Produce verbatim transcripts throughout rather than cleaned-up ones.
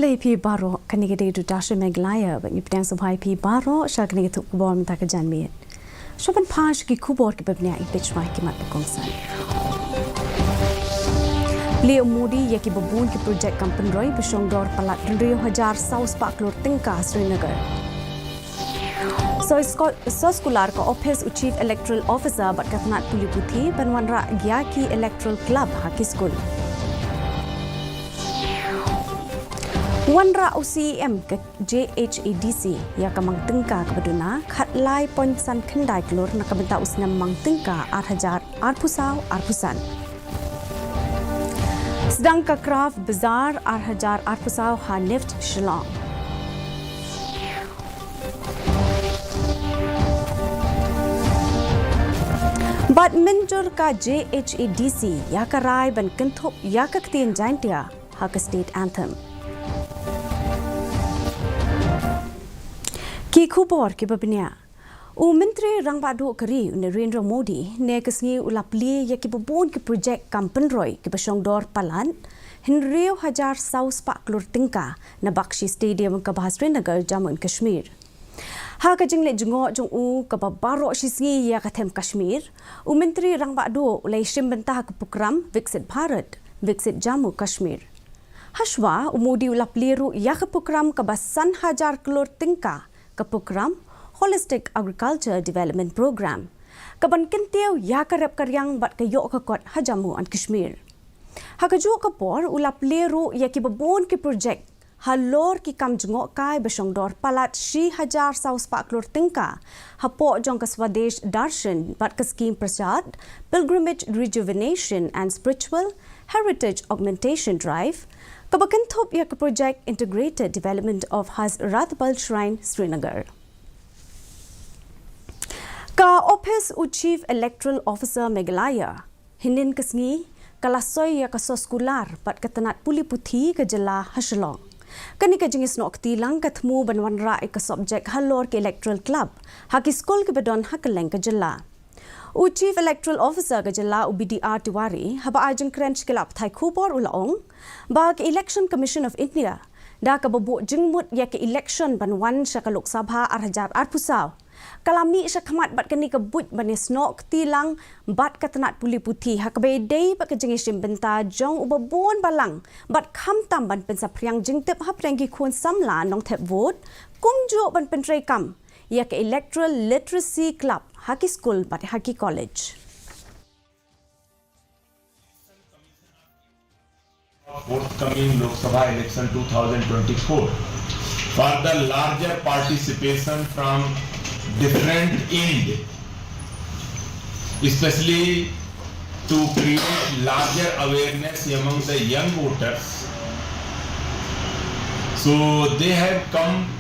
Khublei phi baroh, kane ka dei Doordarshan Meghalaya, bad ngi pdiang sngewbha ïa phi baroh sha kane ka thupkhubor mynta ka janmiet. Shuwa ban phai sha ki khubor kiba bniah, ngin peit shuwa ki mat ba kongsan. Plie u Modi ïa kiba bun ki projek kam pynroi ba shong dor palat hynriew hajar saw spah klur tyngka ha Srinagar. Soi sko-, soskular ka ophis u Chief Electoral Officer bad ka tnat pule puthi ban wanrah ïa ki electoral club ha ki skul. Wanrah u C E M ka J H A D C ïa ka mang tyngka kaba duna khatlai point san khyndai klur na ka bynta u snem mang tyngka ar hajar arphew saw arphew san. Sdang ka Craft Bazaar ar hajar arphew saw ha NIFT Shillong. Bad mynjur ka J H A D C ïa ka rai ban kynthup ïa ka ktien Jaintia ha ka State Anthem. Ki khubor kiba bniah. U Myntri Rangbah Duh ka ri u Narendra Modi ne ka sngi u la plie ïa kiba bun ki projek kam pynroi kiba shong dor palat hynriew hajar saw spah klur tyngka na Bakshi Stadium kaba ha Srinagar, Jammu and Kashmir. Ha ka jingleit jngoh jong u kaba baroh shisngi ïa ka them Kashmir, u Myntri Rangbah Duh u la ïashim bynta ha ka prokram Viksit Bharat, Viksit Jammu Kashmir. Hashwa, u Modi u la plie ruh ïa ka prokram kaba san hajar klur tyngka, ka prokram Holistic Agriculture Development Program, kaban kyntiew ïa ka rep ka riang bad ka ïoh ka kot ha Jammu and Kashmir. Ha kajuh ka por, u la plie ruh ïa kiba bun ki projek halor ki kam jngohkai ba shong dor palat shi hajar saw spah klur tyngka hapoh jong ka Swadesh Darshan bad ka Scheme Prasad, Pilgrimage Rejuvenation and Spiritual Heritage Augmentation Drive, kaba kynthup ïa ka projek Integrated Development of Hazratbal Shrine, Srinagar. Ka ophis u Chief Electoral Officer Meghalaya hynnin ka sngi ka la soi ïa ka soskular bad ka tnat pule puthi ka jylla ha Shillong. Kane ka jingïasnoh kti lang ka thmu ban wanrah ïa ka subject halor ki electoral club ha ki skul kiba don ha kylleng ka jylla. U Chief Electoral Officer ka jylla u B D R Tiwari haba ai jingkren sha ki lad pathai khubor u la ong ba ka Election Commission of India da kaba buh jingmut ïa ka election ban wan sha ka Lok Sabha ar hajar arphew saw ka la mih shakhmat bad kane ka buit ban ïasnoh kti lang bad ka tnat pule puthi ha kaba ïadei bad ka jingïashim bynta jong uba bun balang bad khamtam ban pynsaphriang jingtip hapdeng ki khun samla nongthep vote, kumjuh ban pyntreikam ïa ka Electoral Literacy Club ha ki skul bad ha ki college. Forthcoming Lok Sabha election two thousand twenty-four for the larger participation from different end, especially to create larger awareness among the young voters. So they have come,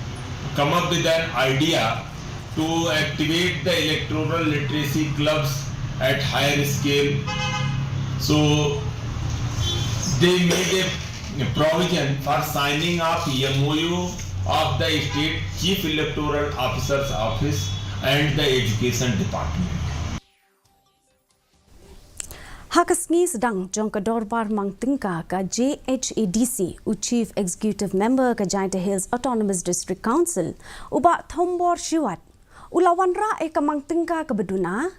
come up with an idea to activate the electoral literacy clubs at higher scale. So they made a provision for signing of M O U of the State Chief Electoral Officer's Office and the Education Department. Ha ka sngi sdang jong ka dorbar mang tyngka ka J H A D C, u Chief Executive Member ka Jaintia Hills Autonomous District Council, u Bah Thombor Shiwat, u la wanrah ïa ka mang tyngka kaba duna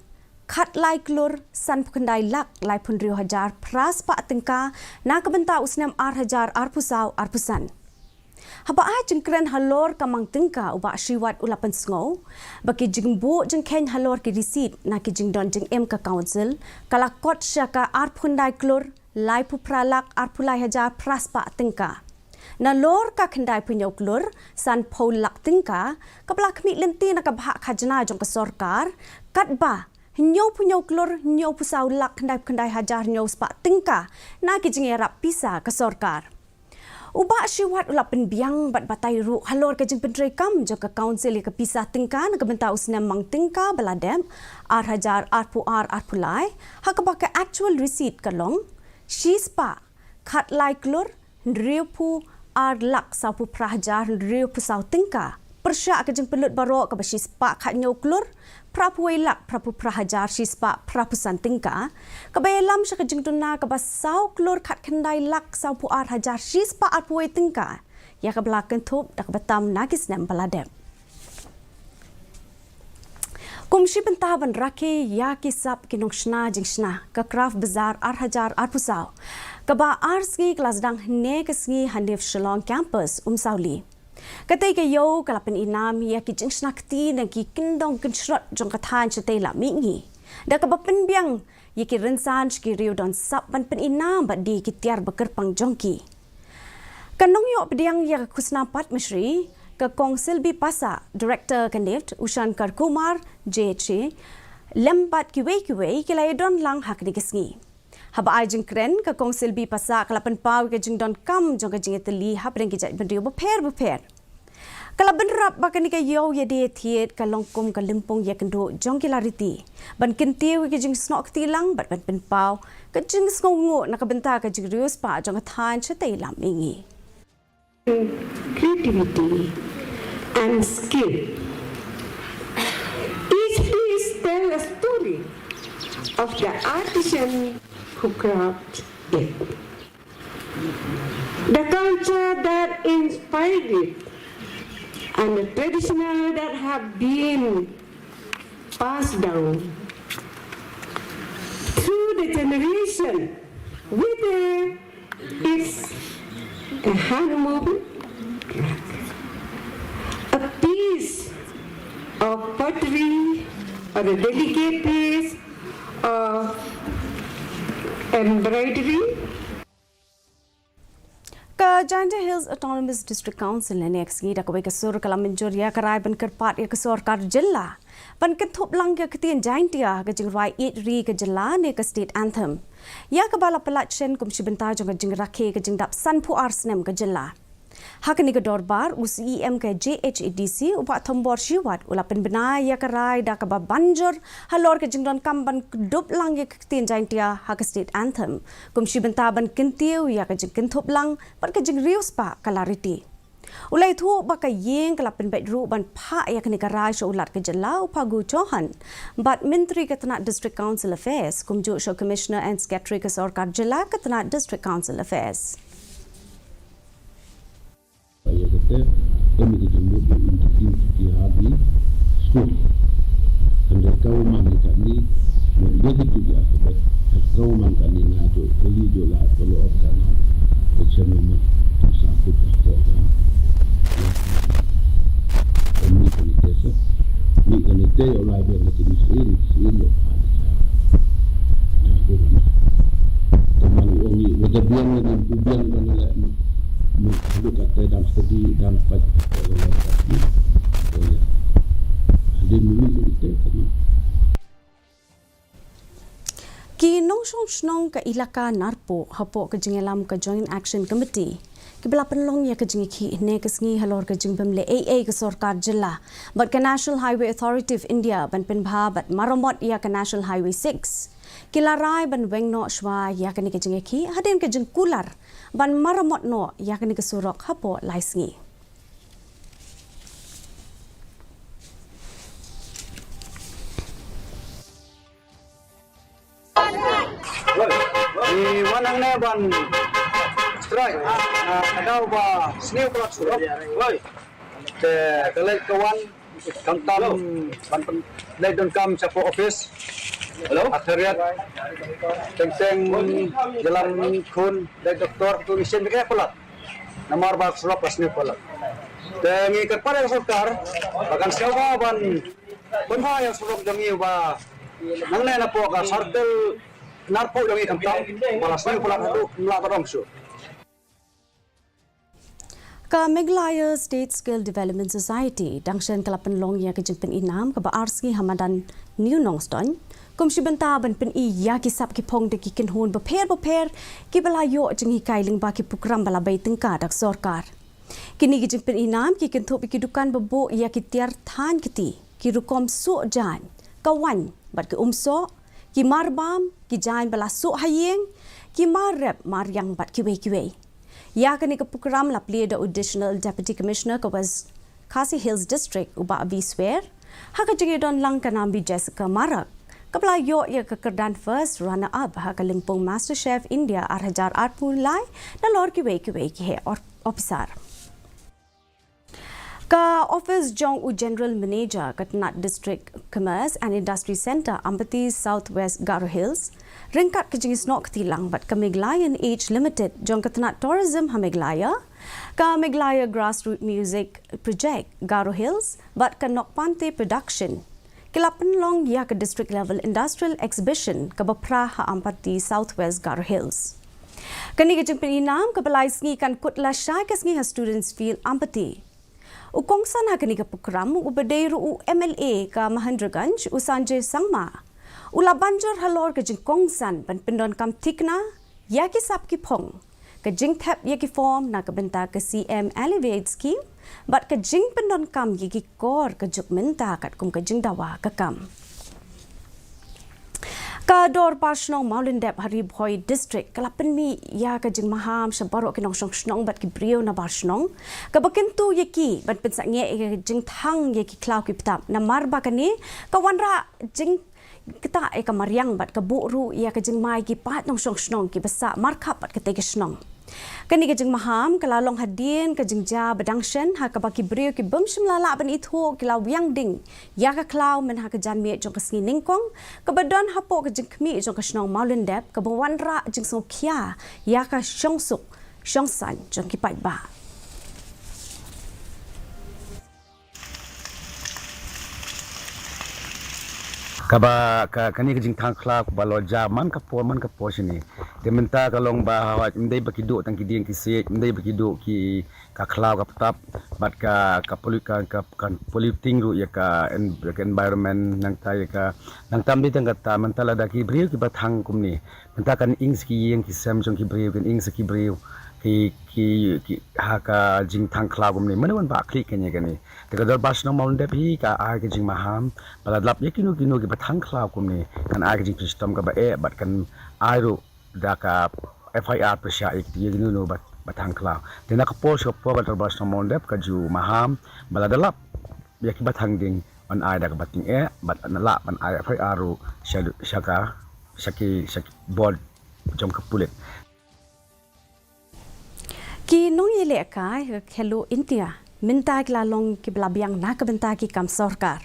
khatlai klur sanphew khyndai lak laiphew hynriew hajar phra spah tyngka na ka bynta u snem ar hajar arphew saw arphew san. Haba ai jingkren halor ka mang tyngka, u Bah Shiwat u la pynsngew ba ki jingbuh jingkheiñ halor ki receipt na ki jingdon jingim ka council ka la kot sha ka arphew khyndai klur laiphew phra lak arphew lai hajar phra spah tyngka. Nalor ka khyndaiphew hynñiew klur sanphew lak tyngka kaba la khmih lynti na ka bhah khajna jong ka sorkar, katba hynñiewphew hynñiew klur hynñiewphew saw lak khyndaiphew khyndai hajar hynñiew spah tyngka na ki jingïarap pisa ka sorkar. U Bah Shiwat u la pynbiang bad batai ruh halor ka jingpyntreikam jong ka council ïa ka pisa tyngka na ka bynta u snem mang tyngka ba la dep ar hajar arphew ar arphew lai, ha kaba ka actual receipt ka long shispah khatlai klur hynriewphew ar lak sawphew phra hajar hynriewphew saw tyngka, pyrshah ka jingpynlut baroh kaba shispah khathynñiew klur phraphew wei lak phraphew phra hajar shispah phraphew san tyngka, kaba ïalam sha ka jingduna kaba saw klur khatkhyndai lak sawphew ar hajar shispah arphew wei tyngka, ïa kaba la kynthup da kaba tam na ki snem ba la dep. Kum shi bynta ban rakhe ïa ki sap ki nongshna jingshna, ka Craft Bazaar ar hajar arphew saw, kaba ar sngi ka la sdang hynne ka sngi ha NIFT Shillong Campus, Umsawli. Katei ka ïew ka la pynïnam ïa ki jingshna kti na ki kyndong kynshrot jong ka thaiñ shatei lam mihngi, da kaba pynbiang ïa ki rynsan sha ki riew don sap ban pynïnam bad die ki tiar ba kyrpang jong ki. Ka nongïoh pdiang ïa ka khusnam Padma Shri, ka Kong Silbi Passah, Director ka NIFT, u Shankar Kumar, J H A, lem bad kiwei kiwei ki la ïadon lang ha kane ka sngi. Haba ai jingkren, ka Kong Silbi Passah ka la pynpaw ïa ka jingdonkam jong ka jingïatylli hapdeng ki jaitbynriew bapher bapher. Ka la bynrap ba kane ka ïew ïadie thied ka long kum ka lympung ïakynduh jong ki lariti, ban kyntiew ïa ka jingsnoh kti lang bad ban pynpaw ka jingsngewnguh na ka bynta ka jingriewspah jong ka thaiñ shatei lam mihngi. Creativity and skill. Each piece tell a story of the artisan who craft it, the culture that inspired it, and the traditional that have been passed down through the generation, whether it's a hand woven, a piece of pottery, or a delicate piece of embroidery. Ka Jaintia Hills Autonomous District Council hynne ka sngi da kawei ka sur ka la mynjur ïa ka rai ban kyrpad ïa ka sorkar jylla ban kynthup lang ïa ka ktien Jaintia ha ka jingrwai ïeid ri ka jylla ne ka State Anthem, ïa kaba la pyllait shen kum shi bynta jong ka jingrakhe ka jingdap sanphew ar snem ka jylla. Ha kane ka dorbar, u C E M ka J H A D C, u Bah Thombor Shiwat, u la pynbna ïa ka rai da kaba ban jur halor ka jingdonkam ban kdup lang ïa ka ktien Jaintia ha ka State Anthem, kum shi bynta ban kyntiew ïa ka jingkynthup lang bad ka jingriewspah ka lariti. U la ïathuh ba ka ïing ka la pynbeit ruh ban phah ïa kane ka rai sha u Lat ka jylla, u Phagu Chauhan, bad Myntri ka tnat District Council Affairs, kumjuh sha u Commissioner and Secretary ka sorkar jylla ka tnat District Council Affairs. Ïa kata, em ïa ka jingmut ïa u Institute ki ha ki skul. Hynrei ka u man ïa kane, mut ïa ki tu ïa ka bet, ka u man kane nga tu, ka li tu la, ka lo ap kana, ka chem ma, tu sa tu ka ko ka. Em ni kane te sa, ni kane te ïa u lai biang ka tu ni sin, sin ïa ka. Ïa, ko ka. Ka man u ong i, wa da biang la ni, u biang ka na le, mut, mut, lu ka te dam steady, dam pat, Ki nongshong shnong ka Elaka Narpuh hapoh ka jingïalam ka Joint Action Committee, kiba la pynlong ïa ka jingïakhih hynne ka sngi halor ka jingbym leh ei ei ka sorkar jylla bad ka National Highway Authority of India ban pynbha bad maramot ïa ka National Highway six, ki la rai ban weng noh shuwa ïa kane ka jingïakhih hadien ka jingkular ban maramot noh ïa kane ka surok hapoh lai sngi. Ngi wan hangne ban strike, ah, ka daw ba sniew palat surok. Te ka leit ka wan, khamtam ban pyn-, leit donkam shapoh office. Hello? Athariat, teng teng, ïalam khun, leit doktor, tu ngi sien bikei palat. Namar ba surok ka sniew palat. Te ngi kyrpad ïa ka sorkar ba kan sngewbha ban pynbha ïa surok jong ngi ba nangne napoh ka circle Narpuh jong ngi khamtam ba la sniew palat haduh mla ka dong shuh. Ka Meghalaya State Skill Development Society dang shen ka la pynlong ïa ka jingpynïnam kaba ar sngi ha madan New Nongstoiñ, kum shi bynta ban pyni ïa ki sap ki phong da ki kynhun bapher bapher kiba la ïoh jinghikai lyngba ki program ba la bei tyngka da ka sorkar. Kine ki jingpynïnam ki kynthup ïa ki dukan ba buh ïa ki tiar thaiñ kti, ki rukom suh jaiñ, ka waiñ bad ki umsoh, ki marbam, ki jaiñ ba la suh ha ïing, ki mar rep mar riang bad kiwei kiwei. Ïa kane ka program la plie da u Additional Deputy Commissioner ka West Khasi Hills District, u Bah V Swer, ha ka jingïadon lang ka Nambi Jessica Marak, kaba la ïoh ïa ka kyrdan First Runner Up ha ka lympung Master Chef India ar hajar arphew lai, nalor kiwei kiwei ki heh or-, ophisar. Ka ophis jong u General Manager ka tnat District Commerce and Industry Centre Ampati South West Garo Hills, ryngkat ka jingsnoh kti lang bad ka Meghalaya Age Limited jong ka tnat Tourism ha Meghalaya, ka Meghalaya Grassroot Music Project Garo Hills bad ka Nokpante Production, ki la pynlong ïa ka District Level Industrial Exhibition kaba phra ha Ampati South West Garo Hills. Kane ka jingpyni nam kaba lai sngi kan kut lashai ka sngi ha Students Field Ampati. U kongsan ha kane ka prokram uba dei ruh u M L A ka Mahendraganj u Sanjay Sangma, u la ban jur halor ka jingkongsan ban pyndonkam thikna ïa ki sap ki phong, ka jingthep ïa ki form na ka bynta ka C M Alleviate Scheme bad ka jingpyndonkam ïa ki kor ka juk mynta katkum ka jingdawa ka kam. Ka Dorbar Shnong Mawlyndep ha Ri Bhoi District ka la pynmih ïa ka jingmaham sha baroh ki nongshong shnong bad ki briew na bar shnong, kaba kyntu ïa ki ban pynsangeh ïa ka jingthang ïa ki khlaw ki btap, namar ba kane ka wanrah jingktah ïa ka mariang bad ka buh ruh ïa ka jingma ïa ki paid nongshong shnong kiba sah markhap bad katei ka shnong. Kane ka jingmaham ka la long hadien ka jingjia ba dang shen, ha kaba ki briew ki bym shym la lah ban ithuh ki la wiang ding ïa ka khlaw myn ha ka janmiet jong ka sngi nyngkong, kaba don hapoh ka jingkhmih jong ka shnong Mawlyndep, kaba wanrah jingsngewkhia ïa ka shongsuk shongsaiñ jong ki paidbah. Kaba ka, kane ka jingthang khlaw kaba la jia man ka por man ka por shane. Te mynta ka long ba hawai, ym dei ba ki duh tang ki dieng ki siej, ym dei ba ki duh ki ka khlaw ka btap bad ka, ka pollu-, ka, ka, ka polluting ruh ïa ka en-, ïa ka environment, nangta ïa ka, nangta ym dei tang kata, mynta lada ki briew kiba thang kumne, mynta kan ing sa ki ïing ki sem jong ki briew, kan ing sa ki briew ki, ki, ki ha ka jingthang khlaw kumne. Mano ban bah khlieh kane kane. Te ka Dorbar Shnong Mawlyndep hi ka ai ka jingmaham ba lada lap ïa kino kino kiba thang khlaw kumne, kan ai ka jingpynshitom kaba eh bad kan ai ruh da ka F I R pyrshah ïa kino kino ba, ba thang khlaw. Te na ka por sha ka por ka Dorbar Shnong Mawlyndep ka ju maham ba lada lap ïa kiba thang ding, ban ai da kaba tyngeh bad na lah ban ai F I R ruh sha, sha ka, sha ki, sha ki bor jong ka pulit. Ki nongïalehkai ka Khelo India mynta ki la long kiba la biang na ka bynta ki kam sorkar.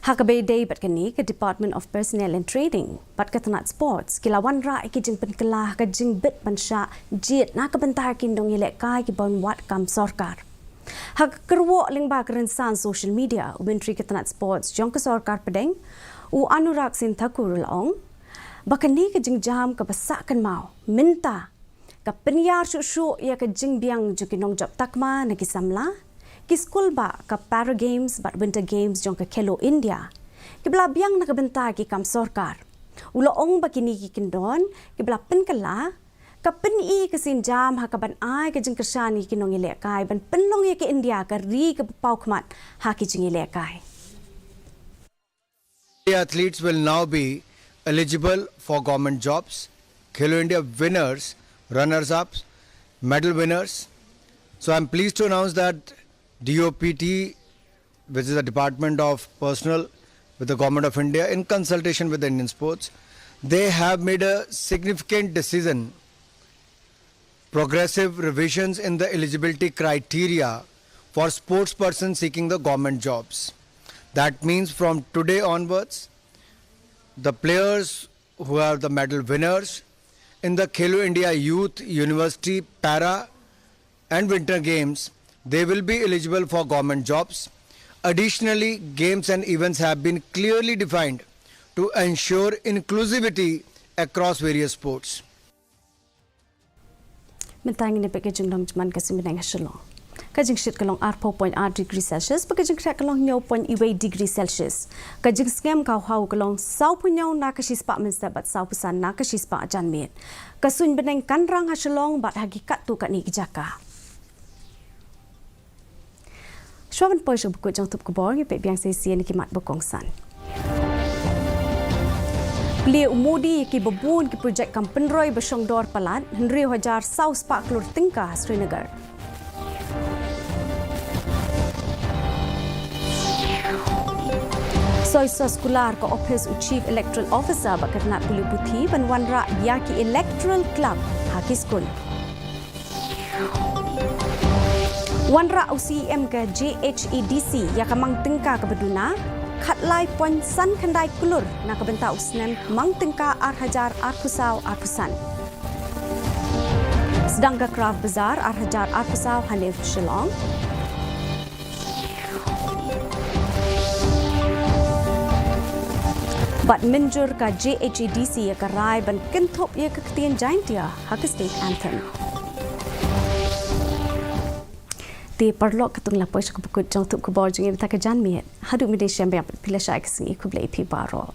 Ha kaba ïadei bad kane, ka Department of Personnel and Training bad ka tnat Sports ki la wanrah ïa ki jingpynkylla ha ka jingbit ban shah jied na ka bynta ki nongïalehkai kiba ym wad kam sorkar. Ha ka kyrwoh lyngba ka rynsan social media, u Myntri ka tnat Sports jong ka Sorkar Pdeng, u Anurag Singh Thakur, u la ong ba kane ka jingjam kaba sah kynmaw mynta ka pynïar shuh shuh ïa ka jingbiang jong ki nongjop takma na ki samla, ki skul bah ka Para Games bad Winter Games jong ka Khelo India, kiba la biang na ka bynta ki kam sorkar. U la ong ba kine ki kyndon kiba la pynkylla ka pyni ka sienjam ha kaban ai ka jingkyrshan ïa ki nongïalehkai ban pynlong ïa ka India ka ri kaba paw khmat ha ki jingïalehkai. The athletes will now be eligible for government jobs. Khelo India winners, runners-ups, medal winners. So I'm pleased to announce that D O P T, which is the Department of Personnel with the Government of India, in consultation with the Indian sports, they have made a significant decision, progressive revisions in the eligibility criteria for sports persons seeking the government jobs. That means from today onwards, the players who are the medal winners in the Khelo India Youth, University, Para and Winter Games, they will be eligible for government jobs. Additionally, games and events have been clearly defined to ensure inclusivity across various sports. Mynta ngin ïa peit ka jinglong jingman ka sngi bneng ha Shillong. Ka jingshit ka long arphew point ar degree Celsius, bad ka jingkhreh ka long hynñiew point wei degree Celsius. Ka jingsngem ka hau ka long sawphew hynñiew na ka shispah mynstep bad sawphew san na ka shispah janmiet. Ka suiñ bneng kan rang ha Shillong bad ha ki katto katne ki jaka. Shuwa ban poi sha ka bakut jong ka tup khubor, ngin peit biang sa shisien ïa ki mat ba kongsan. Plie u Modi ïa kiba bun ki projek kam pynroi ba shong dor palat, hynriew hajar saw spah klur tyngka ha Srinagar. Soi soskular ka ophis u Chief Electoral Officer bad ka tnat pule puthi ban wanrah ïa ki electoral clerk ha ki skul. Wanrah u C E M ka J H A D C ïa ka mang tyngka kaba duna khatlai point san khyndai klur na ka bynta u snem mang tyngka ar hajar arphew saw arphew san. Sdang ka Craft Bazaar ar hajar arphew saw hangne Shillong. Bad mynjur ka J H A D C ïa ka rai ban kynthup ïa ka ktien Jaintia ha ka State Anthem. Te paralok, katto ngi la poi sha ka bakut jong u tnat khubor jong ngi mynta ka janmiet. Haduh mynne shem biang phi la shah ïa ka sngi, khublei ïa phi baroh.